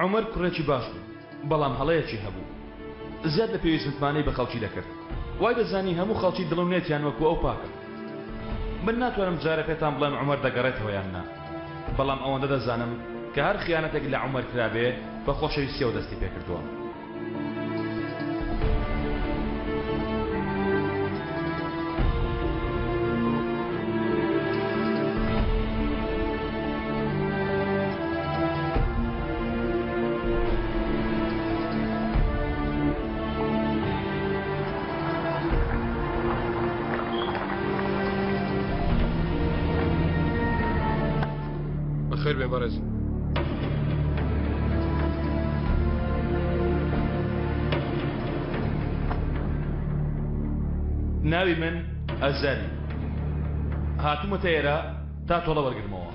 عومەر کوڕێکی باش بوو، بەڵام هەڵەیەکی هەبوو. زیاد لە پێویست متمانەی بە خەڵکی دەکرد. وای دەزانی هەموو خەڵکی دڵ و نێتیان وەکو ئەو پاکە. من ناتوانم جارێ پێتان بڵێم عومەر دەگەڕێتەوە یان نا، بەڵام ئەوەندە دەزانم کە هەر خیانەتێک لە عومەر کرابێ بە خۆشەویستیەوە دەستی پێکردووە. بەخێر بێن بەڕێز. ناوی من ئەزەل هاتوومەتە ئێرە تا تۆڵە وەرگرمەوە.